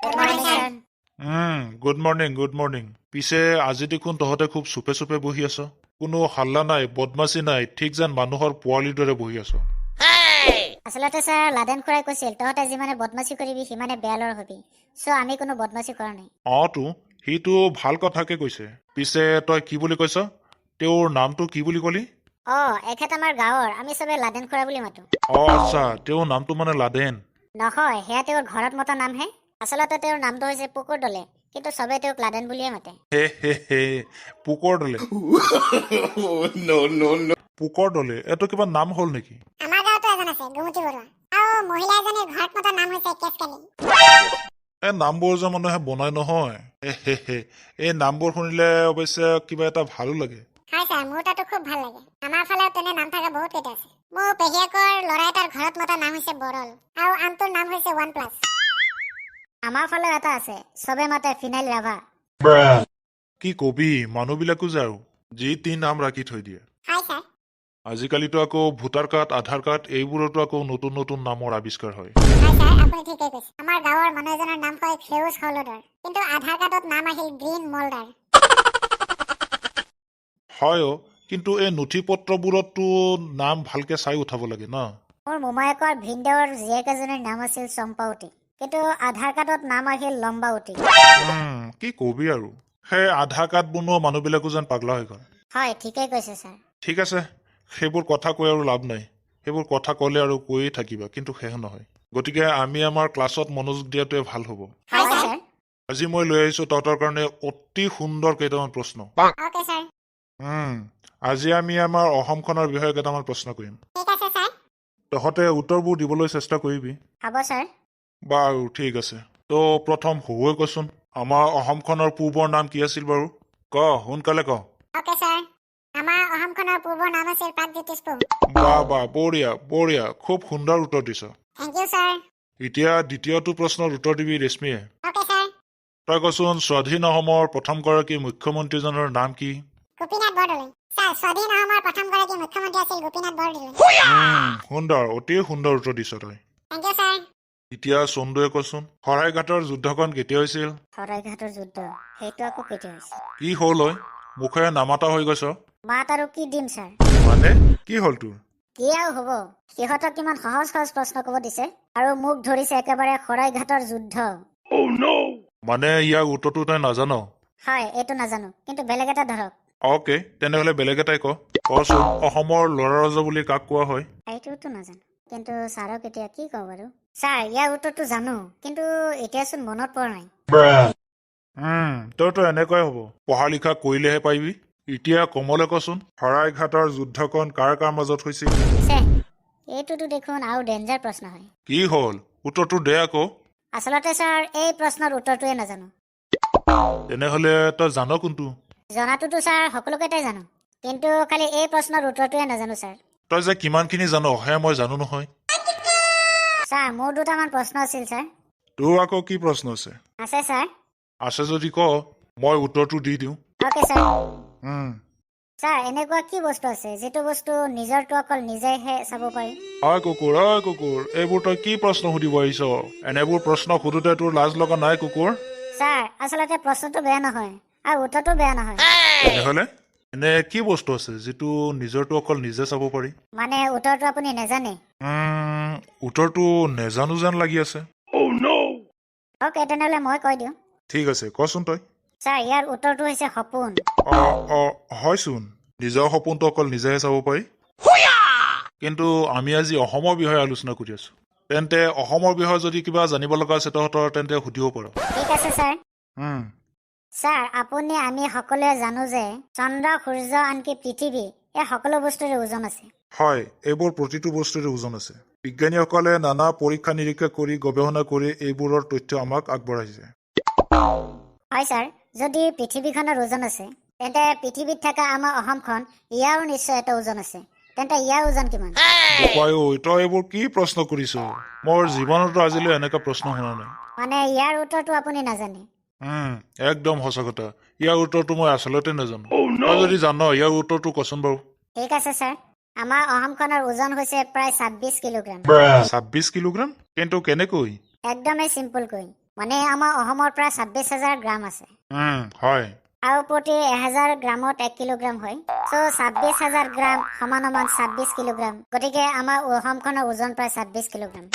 Good morning sir. Good morning, good morning. পিছে আজি দেখোন তহঁতে খুব চুপে চুপে বহি আছ। কোনো হাল্লা নাই, বদমাচি নাই, ঠিক যেন মানুহৰ পোৱালিৰ দৰে বহি আছ। আচলতে ছাৰ, লাডেন খুৰাই কৈছিল, তহঁতে যিমানে বদমাচি কৰিবি সিমানে বেয়া ল'ৰা হবি। চ' আমি কোনো বদমাচি কৰা নাই। অঁতো, সিটো ভাল কথাকে কৈছে। পিছে তই কি বুলি কৈছ? তেওঁৰ নামটো কি বুলি কলি? অঁ, এখেত আমাৰ গাঁৱৰ, আমি চবে লাডেন খুৰা বুলি মাতো। অ আচ্ছা, তেওঁৰ নামটো মানে লাডেন? নহয়, সেয়া তেওঁৰ ঘৰত মতা নামহে। আচলতে তেওঁৰ নামটো হৈছে পুকুৰ দলে, কিন্তু চবে তেওঁক লাডেন বুলিয়ে মাতে। হে হে হে, পোকৰ দলে? No, no, no. পোকৰ দলে, এইটো কিবা নাম হ'ল নেকি? আমাৰ গাঁৱতো এজন আছে গুমতি বৰুৱা, আৰু মহিলা এজনীৰ ঘৰত মতা নাম হৈছে কেচকানি। এই নামবোৰ যে মানুহে বনাই নহয়, হে হে হে, এই নামবোৰ শুনিলে অৱশ্যে কিবা এটা ভালো লাগে। হয় ছাৰ, মোৰ তাতো খুব ভাল লাগে। আমাৰ ফালেও তেনে নাম থকা বহুত কেইটা আছে। মোৰ পেহীয়েকৰ ল'ৰা এটাৰ ঘৰত মতা নাম হৈছে বৰল, আৰু আনটোৰ নাম হৈছে ওৱান প্লাছ। আমাৰ ফালেও এটা আছে, চবে মাতে ফিনাইল ৰাভা। কি কবি, মানুহবিলাকো যে আৰু যি তি নাম ৰাখি থৈ দিয়ে। হয় ছাৰ। আজিকালিতো আকৌ ভোটাৰ কাৰ্ড, আধাৰ কাৰ্ড এইবোৰতো আকৌ নতুন নতুন নামৰ আৱিষ্কাৰ হয়। হয় ছাৰ, আপুনি ঠিকেই কৈছে। আমাৰ গাঁৱৰ মানুহ এজনৰ নাম হয় সেউজ হলদৰ, কিন্তু আধাৰ কাৰ্ডত নাম আহিল গ্ৰীণ মলদাৰ। হয় অ, কিন্তু এই নথি পত্ৰবোৰততো নাম ভালকে চাই উঠাব লাগে ন। মোৰ মোমায়েকৰ ভিনদেউৰ জীয়েক এজনীৰ নাম আছিল চম্পাৱতী, কিন্তু আধাৰ কাৰ্ডত নাম আহিল লম্বাৱতী। কি কবি আৰু, সেই আধাৰ কাৰ্ড বনোৱা মানুহবিলাকো যেন পাগলা হৈ গ'ল। হয়, ঠিকেই কৈছে ছাৰ। ঠিক আছে, সেইবোৰ কথা কৈ আৰু লাভ নাই। সেইবোৰ কথা ক'লে আৰু কৈয়ে থাকিবা, কিন্তু শেষ নহয়। গতিকে আমি আমাৰ ক্লাছত মনোযোগ দিয়াটোৱে ভাল হ'ব। হয় ছাৰ। আজি মই লৈ আহিছোঁ তহঁতৰ কাৰণে অতি সুন্দৰ কেইটামান প্ৰশ্ন। Okay sir. আজি আমি আমাৰ অসমখনৰ বিষয়ে কেইটামান প্ৰশ্ন কৰিম। ঠিক আছে ছাৰ। তহঁতে উত্তৰবোৰ দিবলৈ চেষ্টা কৰিবি। হ'ব ছাৰ। বাৰু, ঠিক আছে। তো প্ৰথম সৰুৱে কচোন, আমাৰ অসমখনৰ পূৰ্বৰ নাম কি আছিল বাৰু? ক, সোনকালে ক। অ'কে ছাৰ, আমাৰ অসমখনৰ পূৰ্বৰ নাম আছিল প্ৰাগজ্যোতিষপুৰ। বাহ বাহ, বঢ়িয়া বঢ়িয়া, খুব সুন্দৰ উত্তৰ দিছ। Thank you sir. এতিয়া দ্বিতীয়টো প্ৰশ্নৰ উত্তৰ দিবি ৰেশ্মিয়ে। Okay sir. তই কচোন, স্বাধীন অসমৰ প্ৰথমগৰাকী মুখ্যমন্ত্ৰীজনৰ নাম কি? গোপীনাথ বৰদলৈ ছাৰ। স্বাধীন অসমৰ প্ৰথমগৰাকী মুখ্যমন্ত্ৰী আছিল গোপীনাথ বৰদলৈ। সুন্দৰ, অতি সুন্দৰ উত্তৰ দিছ তই। Thank you sir. এতিয়া চন্দুৱে কচোন, শৰাইঘাটৰ যুদ্ধখন কেতিয়া হৈছিল? শৰাইঘাটৰ যুদ্ধ, সেইটো আকৌ কেতিয়া হৈছে? কি হ'ল ঐ, মুখেৰে নামাতা হৈ গৈছ? মাত আৰু কি দিম ছাৰ? মানে কি হ'ল তোৰ? কি আৰু হ'ব, সিহঁতক কিমান সহজ সহজ প্ৰশ্ন ক'ব দিছে আৰু মোক ধৰিছে একেবাৰে শৰাইঘাটৰ যুদ্ধ। মানে ইয়াৰ উত্তৰটো তই নাজান? হয়, এইটো নাজানো, কিন্তু বেলেগ এটা ধৰক। অ'কে, তেনেহ'লে বেলেগ এটাই ক। কচোন, অসমৰ ল'ৰা ৰজা বুলি কাক কোৱা হয়? এইটোতো নাজানো, কিন্তু ছাৰক এতিয়া কি কওঁ বাৰু? ছাৰ, ইয়াৰ উত্তৰটো জানো, কিন্তু এতিয়াচোন মনত পৰা নাই। তইতো এনেকুৱাই হ'ব, পঢ়া লিখা কৰিলেহে পাৰিবি। এতিয়া কমলে কচোন, শৰাইঘাটৰ যুদ্ধখন কাৰ কাৰ মাজত হৈছিল? ছে, এইটোতো দেখোন আৰু ডেঞ্জাৰ প্ৰশ্ন হয়। কি হ'ল, উত্তৰটো দে আকৌ। আচলতে ছাৰ, এই প্ৰশ্নৰ উত্তৰটোৱে নাজানো। তেনেহ'লে তই জান কোনটো? জনাটোতো ছাৰ সকলোকেইটাই জানো, কিন্তু খালি এই প্ৰশ্নৰ উত্তৰটোৱে নাজানো ছাৰ। তই যে কিমানখিনি জান সেয়া মই জানো নহয়। ছাৰ, মোৰ দুটামান প্ৰশ্ন আছিল ছাৰ। তোৰ আকৌ কি প্ৰশ্ন আছে? আছে ছাৰ। আছে যদি ক, মই উত্তৰটো দি দিওঁ। Okay sir. Sir, এনেকুৱা কি বস্তু আছে যিটো বস্তু নিজৰটো অকল নিজেহে চাব পাৰি? ঐ কুকুৰ, ঐ কুকুৰ, এইবোৰ তই কি প্ৰশ্ন সুধিব আহিছ? এনেবোৰ প্ৰশ্ন সোধোতে তোৰ লাজ লগা নাই কুকুৰ? ছাৰ, আচলতে প্ৰশ্নটো বেয়া নহয় আৰু উত্তৰটো বেয়া নহয়। তেনেহ'লে এনে কি বস্তু আছে যিটো নিজৰটো অকল নিজে চাব পাৰি? মানে উত্তৰটো আপুনি নেজানে? উত্তৰটো নেজানো যেন লাগি আছে। অ'কে, তেনেহ'লে মই কৈ দিওঁ। ঠিক আছে, কচোন তই। ছাৰ, ইয়াৰ উত্তৰটো হৈছে সপোন। অ অ, হয়চোন, নিজৰ সপোনটো অকল নিজেহে চাব পাৰি। কিন্তু আমি আজি অসমৰ বিষয়ে আলোচনা কৰি আছো। তেন্তে অসমৰ বিষয়ে যদি কিবা জানিব লগা আছে তহঁতৰ, তেন্তে সুধিব পাৰ। ঠিক আছে ছাৰ। ছাৰ, আপুনি আমি সকলোৱে জানো যে চন্দ্ৰ, সূৰ্য, আনকি পৃথিৱী, এই সকলো বস্তুৰে ওজন আছে। হয়, এইবোৰ প্ৰতিটো বস্তুৰে ওজন আছে। বিজ্ঞানীসকলে নানা পৰীক্ষা নিৰীক্ষা কৰি, গৱেষণা কৰি এইবোৰৰ তথ্য আমাক আগবঢ়াইছে। হয় ছাৰ, যদি পৃথিৱীখনৰ ওজন আছে, তেন্তে পৃথিৱীত থকা আমাৰ অসমখন, ইয়াৰো নিশ্চয় এটা ওজন আছে। তেন্তে ইয়াৰ ওজন কিমান? বোপাই ঐ, তই এইবোৰ কি প্ৰশ্ন কৰিছ? মোৰ জীৱনতো আজিলৈ এনেকুৱা প্ৰশ্ন শুনা নাই। মানে ইয়াৰ উত্তৰটো আপুনি নাজানে? একদম সঁচা কথা, ইয়াৰ উত্তৰটো মই আচলতে নাজানো। তই যদি জান ইয়াৰ উত্তৰটো কচোন বাৰু। ঠিক আছে ছাৰ, আমাৰ অসমখনৰ ওজন হৈছে প্ৰায় 26 কিলোগ্ৰাম। 26 কিলোগ্ৰাম? কিন্তু কেনেকৈ? একদমেই চিম্পলকৈ। মানে আমাৰ অসমৰ প্ৰায় 26,000 গ্ৰাম আছে। হয়। আৰু প্ৰতি 1000 গ্ৰামত 1 কিলোগ্ৰাম হয়। চ' 26,000 গ্ৰাম সমান সমান 26 কিলোগ্ৰাম। গতিকে আমাৰ অসমখনৰ ওজন প্ৰায় 26 কিলোগ্ৰাম।